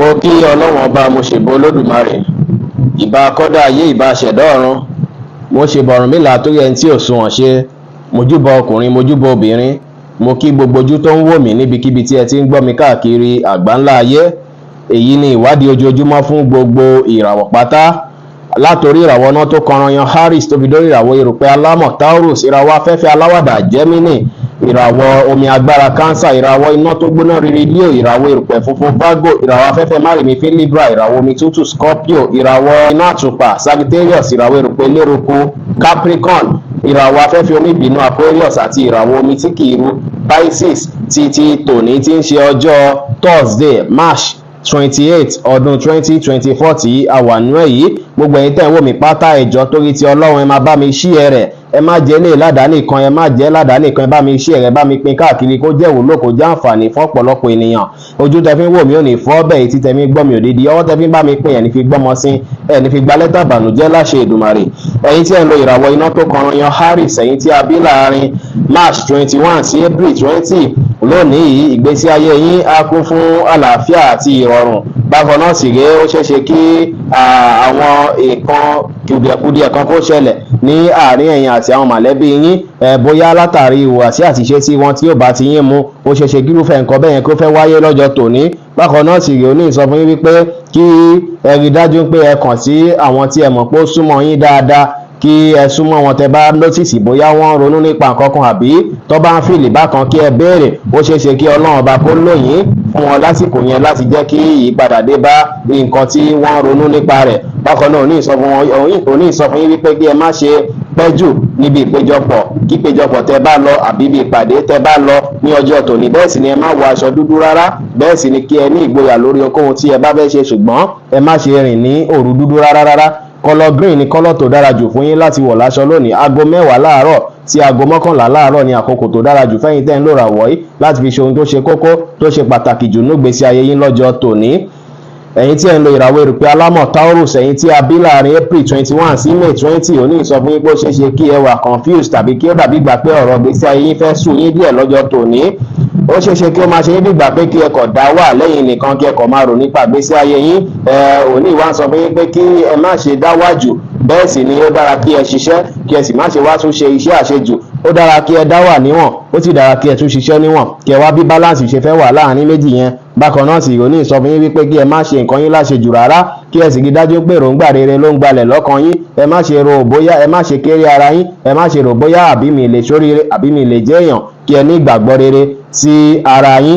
Mo kí Ọlọ́run Ọba, mo ṣèbọ Olódùmarè, ìbà kọ́dá ayé, ìbà ṣẹ̀dá ọ̀run. Mo ṣèbà Ọ̀rúnmìlà tó yẹ tí ò sunwọ̀n ṣe. Mojúbọ ọkùnrin, mojúbọ obìnrin. Mo kí gbogbo ojú tó ń wò mí níbikíbi tí ẹ ti ń gbọ́ mi káàkiri àgbáńlá ayé. Èyí ni ìwádìí ojoojúmọ́ fún gbogbo ìràwọ̀ pátá, látòrí ìràwọ̀ náà tó kọranyan Aries, tó fi dórí ìràwọ̀ erùpẹ̀ alámọ̀ Taurus, ìràwọ̀ afẹ́fẹ́ aláwàdà Gemini, ìràwọ̀ omi agbára Cancer, ìràwọ̀ iná tó gbóná riri Leo, ìràwọ̀ erùpẹ̀ funfun Virgo, ìràwọ̀ afẹ́fẹ́ márìmífín Libra, ìràwọ̀ omi tútù Scorpio, ìràwọ̀ iná àtùpà Sagittarius, ìràwọ̀ erùpẹ̀ eléruku Capricorn, ìràwọ̀ afẹ́fẹ́ omi ìbínú Aquarius àti ìràwọ̀ omi tí kìí ru Pisces. Títí tòní tí ń ṣe ọjọ́ Thursday, March 28, ọdún 2024 tí a wà nú ẹ̀ yìí, gbogbo ẹ̀yin tẹ́ ń wò mí pátá, ẹ̀jọ́ torí ti Ọlọ́run, ẹ máa bá mi share rẹ̀. Ẹ má jẹ́ lè ládàá nìkan, ẹ má jẹ́ ládàá nìkan. Ẹ bá mi share rẹ̀, bá mi pín káàkiri, kó jẹ́ ìwúlò, kó jẹ́ àǹfààní fún ọ̀pọ̀lọpọ̀ ènìyàn. Ojú tẹ fi ń wò mí ò ní fọ́ bẹ́ẹ̀, etí tẹ fi ń gbọ́ mi ò dídí, ọwọ́ tẹ fi ń bá mi pín, ẹ̀ ní fi gbọ́mọ sí, ẹ̀ ní fi gba lẹ́tà ìbànújẹ́ láṣẹ Èdùmàrè. Ẹ̀yin tí ẹ̀ ń lo ìràwọ̀ iná tó kọran yan Aries, ẹ̀yin tí a bí láàrin March 21 sí April 20, lónìí yìí, ìgbésí ayé yín á kún fún àlàáfíà àti ìrọ̀rùn. Bákan náà sì rèé, ó ṣeéṣe kí àwọn nǹkan kùdìẹ̀kudiẹ kan kó ṣẹlẹ̀ ní àárín ẹ̀yin àti àwọn mọ̀lẹ́bí yín, bóyá látàrí ìhùwàsí àti ìṣesí wọn tí ò bá ti yín mu. Ó ṣeéṣe kí irúfẹ́ nǹkan bẹ́ẹ̀ yẹn kó fẹ́ wáyé lọ́jọ́ tòní. Bákan náà sì rèé, ó ní ìsọfún yín wípé kí ẹ rí dájú pé ẹ kàn sí àwọn tí ẹ mọ̀ pé ó súnmọ́ yín dáadáa, kí ẹ súnmọ́ wọn. Tẹ bá notice bóyá wọ́n ronú nípa nǹkan kan àbí tó bá ń feel bákan, kí ẹ béèrè. Ó ṣeé ṣe kí Ọlọ́run Ọba kó lò yín fún wọn lásìkò yẹn láti jẹ́ kí ìyípadà dé bá nǹkan tí wọ́n ronú nípa rẹ̀. Bákan náà, òní ìsọfún yín wípé kí ẹ má ṣe pẹ́ jù níbi ìpéjọpọ̀ kí ìpéjọpọ̀ tẹ bá lọ àbí ibi ìpàdé tẹ bá lọ ní ọjọ́ tòní. Bẹ́ẹ̀ sì ni ẹ má wọ aṣọ dúdú rárá. Bẹ́ẹ̀ sì ni kí ẹ ní ìgboyà lórí ohunkóhun tí ẹ bá fẹ́ ṣe, ṣùgbọ́n ẹ má ṣe rìn ní òru dúdú rárá rárá. Colour green ni colour tó dára jù fún yín láti wọ̀ láṣọ lónìí. Aago 10 láàárọ̀ sí aago 11 láàárọ̀ ni àkókò tó dára jù fẹ́yìn tẹ́ ń lò ràwọ̀ yìí láti fi ṣe ohun tó ṣe kókó, tó ṣe pàtàkì jù nígbésí ayé yín lọ́jọ́ tòní. Ẹ̀yin tí ẹ̀ ń lo ìràwọ̀ erùpẹ̀ alámọ̀ Taurus, ẹ̀yin tí a bí láàrin April 21 sí May 20, òní ìsọfún yín pé ó ṣeé ṣe kí ẹ wà confused tàbí kí ó dàbí ìgbà pé ọ̀rọ̀ gbèsè ayé yín fẹ́ sùn yín díẹ̀ lọ́jọ́ tòní. Ó ṣeé ṣe kí ó máa ṣe yín bí ìgbà pé kí ẹ kọ̀ dá wà lẹ́yìn nìkan, kí ẹ kọ̀ máa rò nípa gbèsè ayé yín. Òní ìwà ń sọ fún yín pé kí ẹ má ṣe dá wà jù. Bẹ́ẹ̀ sì ni ó dára kí ẹ ṣiṣẹ́, kí ẹ sì má ṣe wá tún ṣe iṣẹ́ àṣejù. Ó dára kí ẹ dá wà níwọ̀n, ó sì dára kí ẹ tún ṣiṣẹ́ níwọ̀n, kí ẹ wá bí balance ṣe fẹ́ wà láàrin méjì yẹn. Bákan náà sì, òní ìsọfún yín wípé kí ẹ má ṣe nǹkan yín láṣejù rárá, kí ẹ sì rí dájú pé èròǹgbà rere ló ń gbalẹ̀ lọ́kàn yín. Ẹ má ṣe rò bóyá, ẹ má ṣe kéré ara yín, ẹ má ṣe rò bóyá àbí mi lè ṣoríire àbí mi lè jẹ́ èèyàn. Kí ẹ ní ìgbàgbọ́ rere sí ara yín,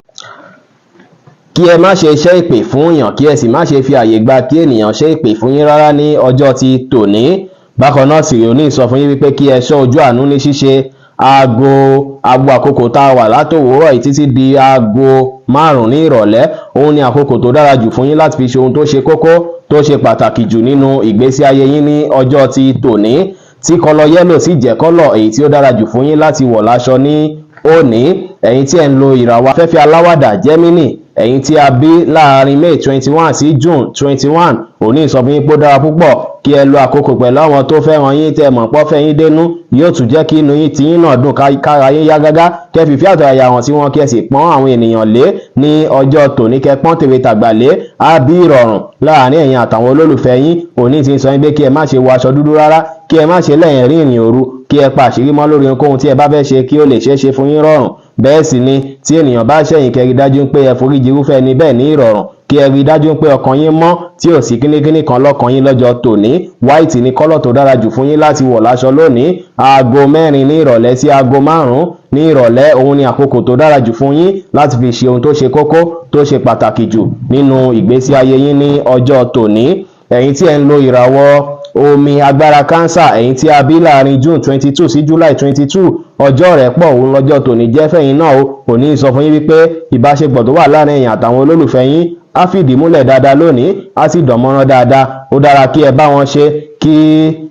kí ẹ má ṣe ṣẹ́ ìpè fún èèyàn, kí ẹ sì má ṣe fi àyè gba kí ènìyàn ṣe ìpè fún yín rárá ní ọjọ́ ti tòní. Bákan náà sì, òní ìsọfún yín wípé kí ẹ ṣọ́ ojú àánú ní ṣíṣe. Aago àkókò tá a wà látòwúrọ̀ yìí títí di aago 5 ní ìrọ̀lẹ́, òun ni àkókò tó dára jù fún yín láti fi ṣe ohun tó ṣe kókó, tó ṣe pàtàkì jù nínú ìgbésí ayé yín ní ọjọ́ ti tòní, tí colour yellow sì jẹ́ colour èyí tí ó dára jù fún yín láti wọ̀ láṣọ ní òní. Ẹ̀yin tí ẹ̀ ń lo ìràwọ̀ afẹ́fẹ́ aláwàdà Gemini, ẹ̀yin tí a bí láàrin May 21 sí June 21, òní ìsọfún yín pé ó dára púpọ̀ kí ẹ lo àkókò pẹ̀lú àwọn tó fẹ́ràn yín, tẹ́ mọ̀ pọ́ fẹ́ yín dénú. Yóò tún jẹ́ kí inú yín tiyín náà dùn, kára yín yá gágá. Kẹ́ fìfẹ́ àtọ̀yàyà hàn sí wọn, kí ẹ sì pọ́n àwọn ènìyàn lé ní ọjọ́ tòní. Kẹ́ pọ́n tèwe tàgbà lé, á bí ìrọ̀rùn láàrin ẹ̀yin àtàwọn olólùfẹ́ yín. Òní ti ń sọ yín pé kí ẹ má ṣe wọ aṣọ dúdú rárá, kí ẹ má ṣe lẹ́yìn rí ìrìn òru, kí ẹ pa àṣírí mọ́ lórí ohunkóhun tí ẹ bá fẹ́ ṣe kí ó lè ṣeé ṣe fún yín rọrùn. Bẹ́ẹ̀ sì ni tí ènìyàn bá ṣẹ̀yìn, kẹ́ rí dájú pé ẹ foríjì irúfẹ́ ẹni bẹ́ẹ̀ ní ìrọ̀rùn, kí ẹ rí dájú pé ọkàn yín mọ́, tí ò sí kínníkínní kan lọ́kàn yín lọ́jọ́ tòní. White ní colour tó dára jù fún yín láti wọ̀ láṣọ lónìí. Aago 4 ní ìrọ̀lẹ́ sí aago 5 ní ìrọ̀lẹ́, òun ni àkókò tó dára jù fún yín láti fi ṣe ohun tó ṣe kókó, tó ṣe pàtàkì jù nínú ìgbésí ayé yín ní ọjọ́ tòní. Ẹ̀yin tí ẹ̀ ń lo ìràwọ̀ omi agbára Cancer, ẹ̀yin tí a bí láàrin June 22 sí July 22, ọjọ́ rẹ̀ pọ̀ òun lọ́jọ́ tòní jẹ́ fẹ̀yìn náà o. Kò ní sọ fún yín wípé ìbáṣepọ̀ tó wà láàrin ẹ̀yin àtàwọn olólùfẹ́ yín á fìdí múlẹ̀ dáadáa lónìí, á sì dánmọ́rán dáadáa. Ó dára kí ẹ bá wọn ṣe, kí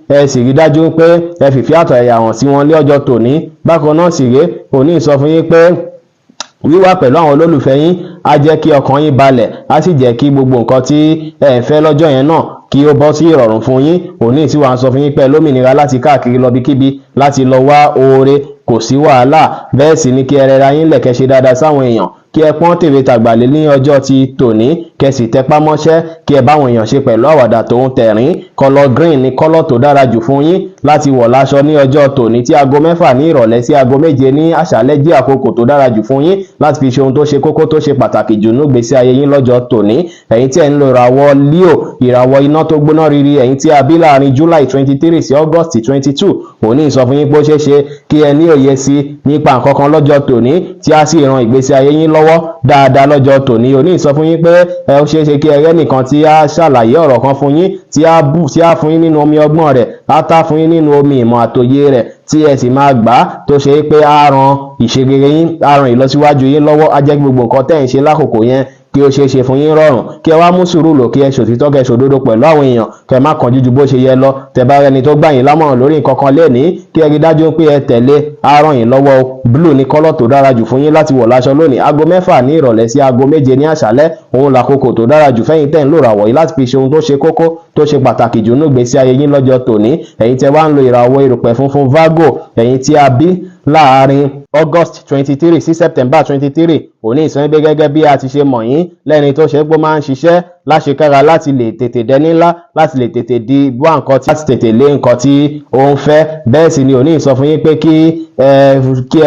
ẹ sì rí dájú pé ẹ fìfẹ́ àtọ̀yàyà hàn sí wọn ní ọjọ́ tòní. Bákan náà sì rèé, òní sọ fún yín pé wíwà pẹ̀lú àwọn olólùfẹ́ yín á jẹ́ kí ọkàn yín balẹ̀, á sì jẹ́ kí gbogbo nǹkan tí ẹ ń fẹ́ lọ́jọ́ yẹn náà kí ó bọ́ sí ìrọ̀rùn fún yín. Òní tí wàá sọ fún yín pé lómìnira láti káàkiri lọ bíkíbi láti lọ wá oore, kò sí wàhálà. Bẹ́ẹ̀ sì ni kí ẹ rẹra yín lẹ̀kẹ́, ṣe dáadáa sáwọn èèyàn, kí ẹ pọ́n tèwe tàgbà lé ní ọjọ́ ti tòní. Kẹ́ sì tẹpá mọ́ṣẹ́, kí ẹ báwọn èèyàn ṣe pẹ̀lú àwàdà tòun tẹ̀rín. Colour green ní colour tó dára jù fún yín láti wọ̀ láṣọ ní ọjọ́ tòní, tí aago 6 ní ìrọ̀lẹ́ sí aago 7 ní àṣálẹ́ jẹ́ àkókò tó dára jù fún yín láti fi ṣe ohun tó ṣe kókó, tó ṣe pàtàkì jù nígbésí ayé yín lọ́jọ́ tòní. Ẹ̀yin tí ẹ̀ ń lo ìràwọ̀ Leo, ìràwọ̀ iná tó gbóná riri, ẹ̀yin tí a bí láàrin July 23 sí August 22, òní sọ fún yín pé ó ṣeé ṣe kí ẹ ní òye sí nípa nǹkan kan lọ́jọ́ tòní, tí a sì ran ìgbésí ayé yín lọ́wọ́ dáadáa lọ́jọ́ tòní. Òní sọ fún yín pé ẹ ó ṣeé ṣe kí ẹ rẹ́ nìkan tí a ṣàlàyé ọ̀rọ̀ kan fún yín, tí a bù, tí a fún yín nínú omi ọgbọ́n rẹ̀, á tá fún yín nínú omi ìmọ̀ àtòyé rẹ̀, tí ẹ sì máa gbà á, tó ṣe é pé á ran ìṣerere yín, á ran ìlọsíwájú yín lọ́wọ́, á jẹ́ kí gbogbo nǹkan tẹ́ ẹ̀ ń ṣe lákòókò yẹn kí ó ṣeé ṣe fún yín rọrùn. Kí ẹ wá mú sùúrù lò, kí ẹ ṣòtítọ́, kí ẹ ṣòdodo pẹ̀lú àwọn èèyàn, kí ẹ má kánjú ju bó ṣe yẹ lọ. Tẹ́ bá rẹni tó gbà yín lámọ̀ràn lórí nǹkan kan lénìí, kí ẹ rí dájú pé ẹ tẹ̀lé, á ràn yín lọ́wọ́. Blue ní colour tó dára jù fún yín láti wọ̀ láṣọ lónìí. Aago 6 ní ìrọ̀lẹ́ sí aago 7 ní àṣálẹ́, òun làkókò tó dára jù fẹ́yìn tẹ́ ń lò ràwọ̀ yìí láti fi ṣe ohun tó ṣe kókó, tó ṣe pàtàkì jù nínú ìgbésí ayé yín lọ́jọ́ tòní. Ẹ̀yin tẹ́ wá ń lo ìràwọ̀ erùpẹ̀ funfun, Virgo, ẹ̀yin tí a bí láàárín August 23 sí September 23, òní ìsàn pé gẹ́gẹ́ bí a ti ṣe mọ̀ yín lẹ́ni tó ṣe pé ó máa ń ṣiṣẹ́ láṣekára láti lè tètè dẹni ńlá, láti lè tètè di wá nǹkan tí, láti tètè lé nǹkan tí ó ń fẹ́. Bẹ́ẹ̀ sì ni òní sọ fún yín pé kí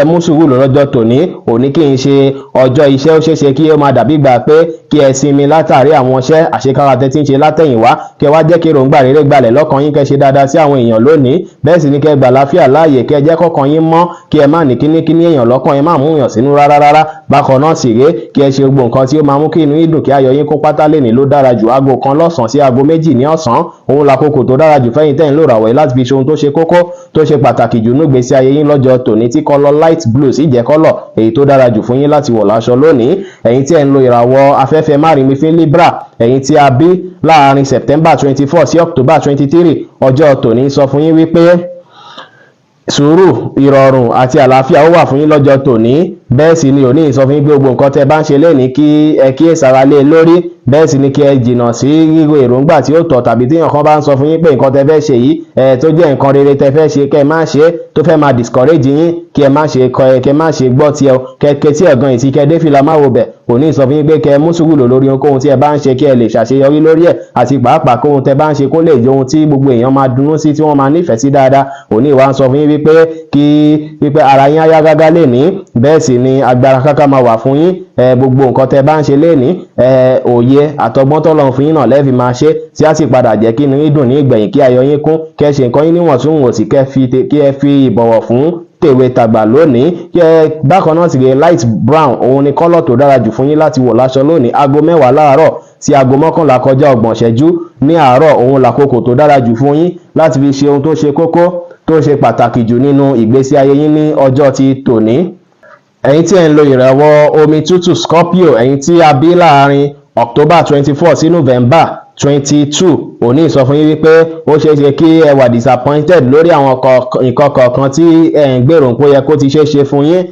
ẹ mú sùúrù lọ́jọ́ tòní. Òní kì í ṣe ọjọ́ iṣẹ́. Ó ṣeé ṣe kí ó máa dàbí gbà pé kí ẹ sinmi látàrí àwọn iṣẹ́ àṣekára tẹ́ tí ń ṣe látẹ̀yìnwá. Kí ẹ wá jẹ́ kí èròǹgbà rere gbalẹ̀ lọ́kàn yín, kẹ́ ṣe dáadáa sí àwọn èèyàn lónìí. Bẹ́ẹ̀ sì ni kẹ́ gbà láfíà láàyè, kẹ́ jẹ́ kọ́kàn yín mọ́, kí ẹ má ní kíníkíní èèyàn lọ́kàn, ẹ má mú èèyàn sínú rárá rárá. Bákan náà sì rèé, kí ẹ ṣe gbogbo nǹkan tí ó máa mú kí inú yín dùn, kí ayọ̀ yín kún pátá lónìí ló dára jù. Aago 1 lọ́sàn-án sí aago 2 ní ọ̀sán, òun làkókò tó dára jù fẹ́yìn tẹ́ ń lò ràwọ̀ yìí láti fi ṣe ohun tó ṣe kókó, tó ṣe pàtàkì jù nínú ìgbésí ayé yín lọ́jọ́ tòní, tí colour light blue sì jẹ́ colour èyí tó dára jù fún yín láti wọ̀ láṣọ lónìí. Ẹ̀yin tí ẹ̀ ń lo ìràwọ̀ afẹ́fẹ́ márìnmífín, Libra, ẹ̀yin tí a bí láàrin September 24 sí October 23, ọjọ́ tòní sọ fún yín wípé sùúrù, ìrọ̀rùn àti àlàáfíà ó wà fún yín lọ́jọ́ tòní. Bẹ́ẹ̀ sì ni òní sọ fún yín pé gbogbo nǹkan tẹ́ bá ń ṣe lénìí, kí ẹ kíyèsára lé lórí. Bẹ́ẹ̀ sì ni kí ẹ jìnnà sí ríro èròǹgbà tí ó tọ́, tàbí téèyàn kan bá ń sọ fún yín pé nǹkan tẹ́ fẹ́ ṣe yìí ẹ tó jẹ́ nǹkan rere tẹ́ fẹ́ ṣe, kẹ́ ẹ má ṣe é, tó fẹ́ máa discourage yín, kí ẹ má ṣe kọ ẹ, kẹ́ má ṣe gbọ́ tiẹ̀, kẹ́ tí ẹ̀gan ìtì kẹ́ dé fìlà má wo bẹ̀. Òní sọ fún yín pé kẹ́ ẹ mú sùúrù lò lórí ohunkóhun tí ẹ bá ń ṣe, kí ẹ lè ṣàṣeyọrí lórí ẹ̀, àti pàápàá kóhun tẹ́ bá ń ṣe kó lè jẹ́ ohun tí gbogbo èèyàn máa dunnú sí, tí wọ́n máa nífẹ̀ẹ́ sí dáadáa. Òní ìwà ń sọ fún yín wípé kí wípé ara yín á yá gágá lénìí. Bẹ́ẹ̀ sì ni agbára káká máa wà fún yín. Gbogbo nǹkan tẹ́ bá ń ṣe lénìí, òye àtọgbọ́n tọ́lọ́run fún yín náà lẹ́ẹ̀fi máa ṣe, tí á sì padà jẹ́ kí inú yín dùn ní ìgbẹ̀yìn, kí ayọ̀ yín kún. Kẹ́ ṣe nǹkan yín níwọ̀ntúnwọ̀nsì, kí ẹ fi ìbọ̀wọ̀ fún tèwe tàgbà lónìí. Kí ẹ bákan náà sì rè, light brown, òun ni colour tó dára jù fún yín láti wọ̀ láṣọ lónìí. Aago 10 láàárọ̀ sí aago 11 kọjá 30 ìṣẹ́jú ní àárọ̀, òun làkókò tó dára jù fún yín láti fi ṣe ohun tó ṣe kókó, tó ṣe pàtàkì jù nínú ìgbésí ayé yín ní ọjọ́ ti tòní. Ẹ̀yin tí ẹ̀ ń lo ìràwọ̀ omi tútù, Scorpio, ẹ̀yin tí a bí láàrin October 24 sí November 22, òní sọ fún yín wípé ó ṣeé ṣe kí ẹ wà disappointed lórí àwọn nǹkan kọ̀ọ̀kan tí ẹ ń gbèrò pé ó yẹ kó ti ṣeé ṣe fún yín.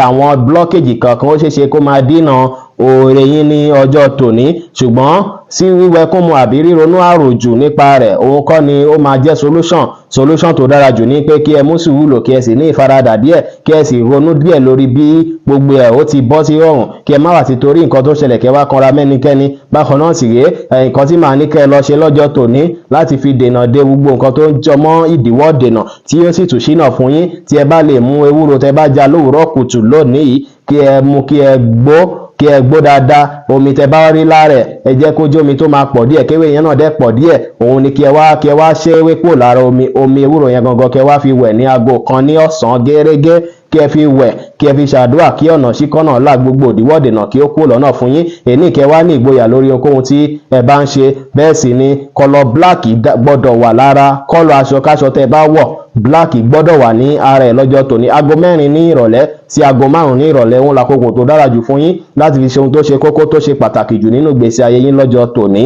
Àwọn blockage kọ̀ọ̀kan, ó ṣeé ṣe kó máa dínà oore yín ní ọjọ́ tòní, ṣùgbọ́n sí wíwẹkún mu àbí ríronú àròjù nípa rẹ̀, òun kọ́ ni ó máa jẹ́ solution. Solution tó dára jù ní pé kí ẹ mú sùúrù lò, kí ẹ sì ní ìfaradà díẹ̀, kí ẹ sì ronú díẹ̀ lórí bí gbogbo ẹ̀ ó ti bọ́ sí rọrùn. Kí ẹ má wà ti torí nǹkan tó ṣẹlẹ̀ kí ẹ wá kanra mẹ́nikẹ́ni. Bákan náà sì rèé, nǹkan tí màá ní kẹ́ ẹ lọ ṣe lọ́jọ́ tòní láti fi dènà de gbogbo nǹkan tó ń jọmọ́ ìdíwọ́ dènà, tí ó sì tún ṣínà fún yín, tí ẹ bá lè mú ewúro, tẹ bá já lówùúrọ̀ kùtù lónìí yìí, kí ẹ mú, kí ẹ gbó, kí ẹ gbó dáadáa. Omi tẹ bá rí lára ẹ̀, ẹ jẹ́ kó jẹ́ omi tó máa pọ̀ díẹ̀, kéwé yẹn náà dẹ̀ pọ̀ díẹ̀. Òun ni kí ẹ wá ṣe ewé kúrò lára omi ewúro yẹn gangan, kí ẹ wá fi wẹ̀ ní aago 1 ní ọ̀sán gẹ́rẹ́gẹ́. Kí ẹ fi wẹ̀, kí ẹ fi ṣàdúrà kí ọ̀nà síkọ́nà là, gbogbo òdìwọ́ dènà kí ó kúrò lọ́nà fún yín. Èní kí ẹ wá ní ìgboyà lórí ohunkóhun tí ẹ bá ń ṣe. Bẹ́ẹ̀ sì ni colour black gbọ́dọ̀ wà lára colour aṣọ káṣọ tẹ́ bá wọ̀, black gbọ́dọ̀ wà ní ara ẹ̀ lọ́jọ́ tòní. Aago 4 ní ìrọ̀lẹ́ sí aago 5 ní ìrọ̀lẹ́, òun làkókò tó dára jù fún yín láti fi ṣe ohun tó ṣe kókó, tó ṣe pàtàkì jù nínú ìgbésí ayé yín lọ́jọ́ tòní.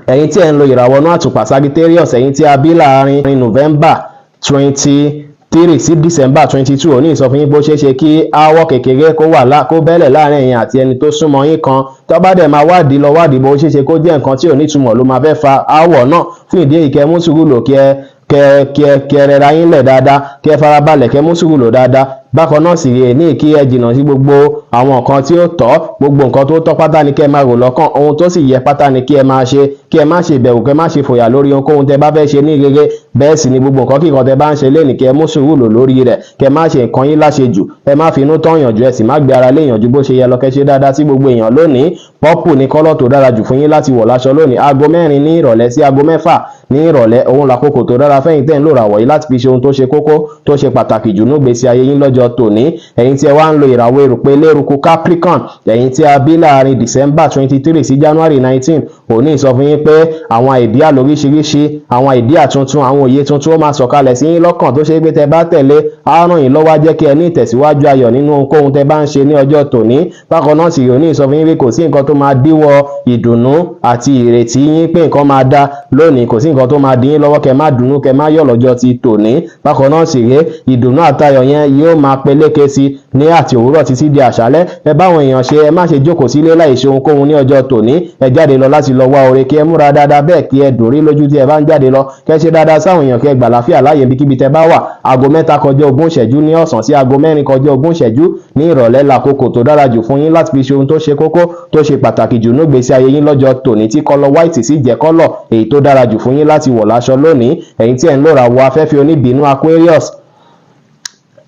Ẹ̀yin tí ẹ̀ ń lo ìràwọ̀ inú àtùpà, Sagittarius, ẹ̀yin tí a bí láàrin November 23 sí December 22, òní ìsọfún yín pé ó ṣeé ṣe kí aáwọ̀ kékeré kó wà, kó bẹ́lẹ̀ láàrin ẹ̀yin àti ẹni tó súnmọ́ yín kan. Tó bá dẹ̀ máa wádìí lọ wádìí bó, ó ṣeé ṣe kó jẹ́ nǹkan tí ò nítumọ̀ ló máa fẹ́ fa aáwọ̀ náà. Fún ìdí èyí, kẹ́ mú sùúrù lò, kí ẹ Kẹ kẹ kẹ rẹra yín lẹ̀ dáadáa, kẹ farabalẹ̀, kẹ mú sùúrù lò dáadáa. Bákan náà sì rèé ní kí ẹ jìnnà sí gbogbo àwọn nǹkan tí ó tọ́. Gbogbo nǹkan tó tọ́ pátá ni kẹ́ ẹ máa rò lọ́kàn, ohun tó sì yẹ pátá ni kí ẹ máa ṣe. Kí ẹ má ṣe bẹ̀rù, kẹ́ má ṣe fòyà lórí ohunkóhun tẹ́ bá fẹ́ ṣe ní rere. Bẹ́ẹ̀ sì ni gbogbo nǹkan kíkan tẹ́ bá ń ṣe lénìí, kí ẹ mú sùúrù lò lórí rẹ̀, kẹ́ má ṣe nǹkan yín láṣejù, ẹ má finú tán yànjú, ẹ sì má gbé ara lé ìyànjú bó ṣe yẹ lọ. Kẹ́ ṣe dáadáa sí gbogbo èèyàn lónìí. Purple ní colour tó dára jù fún yín láti wọ̀ láṣọ lónìí. Aago 4 ní ìrọ̀lẹ́ sí aago 6 ní ìrọ̀lẹ́, òun làkókò tó dára fẹ́yìn tẹ́ ń lò ràwọ̀ yìí láti fi ṣe ohun tó ṣe kókó, tó ṣe pàtàkì jù nígbésí ayé yín lọ́jọ́ tòní. Ẹ̀yin tí ẹ wá ń lo ìràwọ̀ erùpẹ̀ eléruku Capricorn, ẹ̀yin tí a bí láàrin December 23 sí January 19, òní sọ fún yín pé àwọn idea lóríṣiríṣi, àwọn idea tuntun, àwọn òye tuntun ó máa sọ̀kalẹ̀ sí yín lọ́kàn, tó ṣe pé tẹ́ bá tẹ̀lé, á ràn yín lọ́wọ́, á jẹ́ kí ẹ ní ìtẹ̀síwájú ayọ̀ nínú ohunkóhun tẹ́ bá ń ṣe ní ọjọ́ tòní. Bákan náà sì, òní sọ fún yín pé kò sí nǹkan tó máa díwọ́ ìdùnnú àti ìrètí yín pé nǹkan máa dá lónìí. Kò sí nǹkan tó máa dín yín lọ́wọ́ kẹ́ má dùnnú, kẹ́ má yọ̀ lọ́jọ́ ti tòní. Bákan náà sì rèé, ìdùnnú àtayọ̀ yẹn yóò máa peléke sí ní àti òwúrọ̀ títí di àṣálẹ́. Ẹ báwọn èèyàn ṣe, ẹ má ṣe jókòó sílé láì ṣe ohunkóhun ní ọjọ́ tòní. Ẹ jáde lọ láti lọ wá oore, kí ẹ múra dáadáa, bẹ́ẹ̀ kí ẹ dùn rí lójú tí ẹ bá ń jáde lọ. Kẹ́ ṣe dáadáa sáwọn èèyàn, kí ẹ gbàláfíà láàyè ibikíbi tẹ́ bá wà. Aago 3 kọjá 20 ìṣẹ́jú ní ọ̀sán sí aago 4 kọjá 20 ìṣẹ́jú ní ìrọ̀lẹ́ làkókò tó dára jù fún yín láti fi ṣe ohun tó ṣe kókó, tó ṣe pàtàkì jù nígbésí ayé yín lọ́jọ́ tòní, tí colour white sì jẹ́ colour èyí tó dára jù fún yín láti wọ̀ láṣọ lónìí. Ẹ̀yin tí ẹ̀ ń lòrà wọ afẹ́fẹ́ oníbínú Aquarius,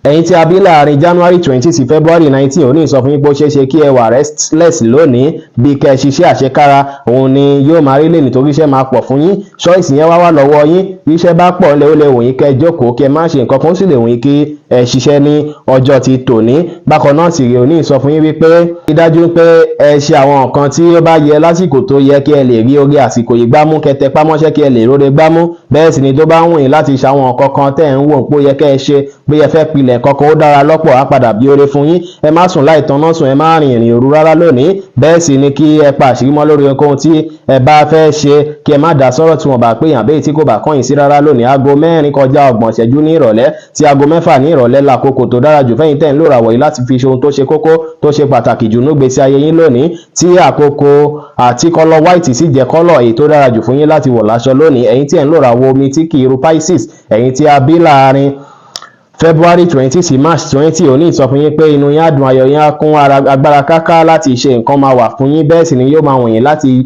ẹ̀yin tí a bí láàrin January 20 sí February 19, òní sọ fún yín pé ó ṣeé ṣe kí ẹ wà restless lónìí. Bí kẹ́ ẹ ṣiṣẹ́ àṣekára, òun ni yóò máa rí lè, nítorí iṣẹ́ máa pọ̀ fún yín. Choice yẹn wá wà lọ́wọ́ yín. Bí iṣẹ́ bá pọ̀ ńlẹ̀, ó lè wù yín kẹ́ ẹ jókòó, kí ẹ má ṣe nǹkan kan, ó sì lè wù yín kí ẹ ṣiṣẹ́ ní ọjọ́ ti tòní. Bákan náà sì rí, òní sọ fún yín wípé rí dájú pé ẹ ṣe àwọn nǹkan tí ó bá yẹ lásìkò tó yẹ, kí ẹ lè rí orí àsìkò yìí gbámú. Kẹ́ tẹpá mọ́ṣẹ́, kí ẹ lè róore gbámú. Bẹ́ẹ̀ sì ni tó bá ń wù yín láti ṣe àwọn nǹkan kan tẹ́ ẹ̀ ń wò pé ó yẹ kẹ́ ẹ ṣe, bí ẹ fẹ́ pilẹ̀ nǹkan kan, ó dára lọ́pọ̀, á padà bí oore fún yín. Ẹ má sùn láì tanná sùn, ẹ má rìn ìrìn òru rárá lónìí. Bẹ́ẹ̀ sì ni kí ẹ pa àṣírí mọ́ lórí ohunkóhun tí ẹ bá fẹ́ ṣe, kí ẹ má dá sọ́rọ̀ tí wọ́n bá pè yàn bẹ́ẹ̀ tí kò bá kàn yín sí rárá lónìí. Aago 4 kọjá 30 ìṣẹ́jú ní ìrọ̀lẹ́ sí aago 6 ní ìrọ̀lẹ́ lákòókò tó dára jù fẹ́yìn tẹ́ ń lò ràwọ̀ yìí láti fi ṣe ohun tó ṣe kókó, tó ṣe pàtàkì jù nígbésí ayé yín lónìí, tí àkókò àti colour white sì jẹ́ colour èyí tó dára jù fún yín láti wọ̀ láṣọ lónìí. Ẹ̀yin tí ẹ̀ ń lò ràwọ̀ omi tí kì í ru Pisces, ẹ̀yin tí a bí láàrin February 20 sí March 20, òní sọ fún yín pé inú yín á dùn, ayọ̀ yín á kún, agbára káká láti ṣe nǹkan máa wà fún yín. Bẹ́ẹ̀ sì ni yóò máa wù yín láti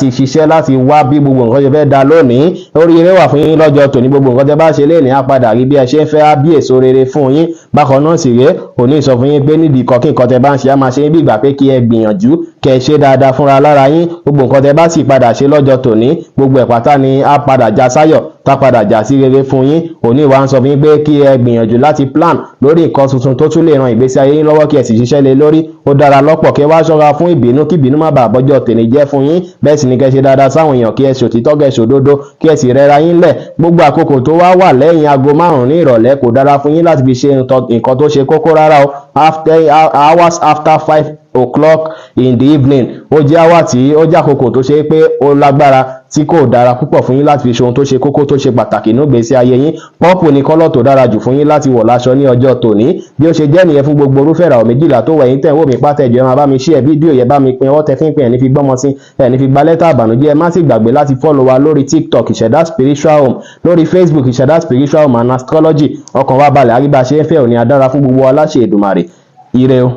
ṣiṣẹ́, láti wá bí gbogbo nǹkan ṣe fẹ́ da lónìí. Oríire wà fún yín lọ́jọ́ tòní. Gbogbo nǹkan tẹ́ bá ṣe lénìí á padà rí bí ẹ ṣe ń fẹ́, á bí èso rere fún yín. Bákan náà sì rèé, òní sọ fún yín pé nídìí kan kí nǹkan tẹ́ bá ń ṣe, á máa ṣe bí ìgbà pé kí ẹ gbìyànjú, kẹ́ ẹ ṣe dáadáa fúnra lára yín. Gbogbo nǹkan tẹ́ bá sì padà ṣe lọ́jọ́ tòní, gbogbo ẹ̀ pátá ni á padà já sáyọ̀, tá padà já sí rere fún yín. Òní wa ń sọ fún yín pé kí ẹ gbìyànjú láti plan lórí nǹkan tuntun tó tún lè ran ìgbésí ayé yín lọ́wọ́, kí ẹ sì ṣiṣẹ́ lé lórí. Ó dára lọ́pọ̀. Kí ẹ wá ṣọ́ra fún ìbínú, kí ìbínú má bàa bọ́jọ́ tèmi jẹ́ fún yín. Bẹ́ẹ̀ sì ni kẹ́ ṣe dáadáa sáwọn èèyàn, kí ẹ ṣòtítọ́, kẹ́ ṣòdodo, kí ẹ sì rẹra yín lẹ̀. Gbogbo àkókò tó wá wà lẹ́yìn aago 5 ní ìrọ̀lẹ́ kò dára fún yín láti fi ṣe nǹkan tó ṣe kókó rárá o. After hours, after 5 o'clock in the evening, ó jẹ́ hour tí ó jẹ́ àkókò tó ṣe pé ó lágbára, tí kò dára púpọ̀ fún yín láti fi ṣe ohun tó ṣe kókó, tó ṣe pàtàkì nínú ìgbésí ayé yín. Purple ní colour tó dára jù fún yín láti wọ̀ láṣọ ní ọjọ́ tòní. Bí ó ṣe jẹ́ nìyẹn fún gbogbo orúfẹ́ ìràwọ̀ 12 tó wẹ̀. Yín tẹ̀ ń wò mí pátá, ẹ̀jọ̀, ẹ máa bá mi share fídíò yẹn, bá mi pín. Ọwọ́ tẹ fi ń pín, ẹ̀ ní fi gbọ́mọ sí, ẹ̀ ní fi gba lẹ́tà àbànújẹ́. Ẹ má sì gbàgbé láti follow wa lórí TikTok, Ìṣẹ̀dá Spiritual Home, lórí Facebook, Ìṣẹ̀dá Spiritual Home and Astrology. Ọkàn wa balẹ̀, àríbá ṣe ń fẹ́ òní adára fún gbogbo aláṣẹ Èdùmàrè. Ire o.